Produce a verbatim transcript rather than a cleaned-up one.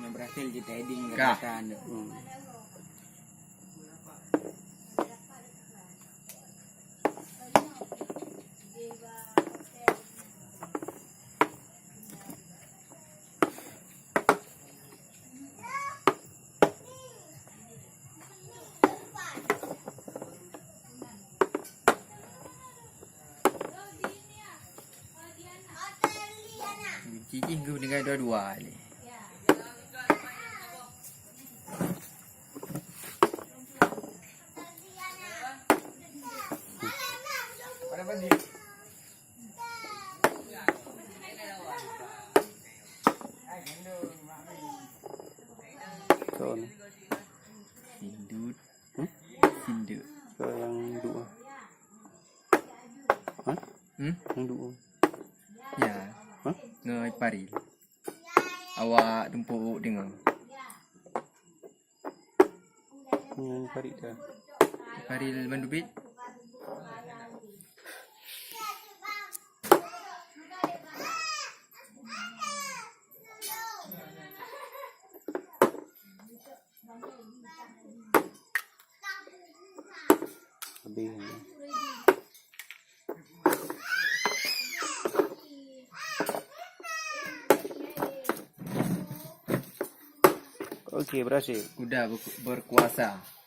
Berhasil kita heading. Kah. Kata anu. Hmm. Gunci jih geuh dengan dua-dua ni. Kon. Sindut. Hmm? Sindut. Kon nyang dua. Hah? Hmm? Nyang dua. Ya. Hah? Ngon Paril. Awak tumpuk deungoe. Nyang Farid dah. Faril Mandubit. Habis. Okey, berhasil. Kuda berku-, berkuasa.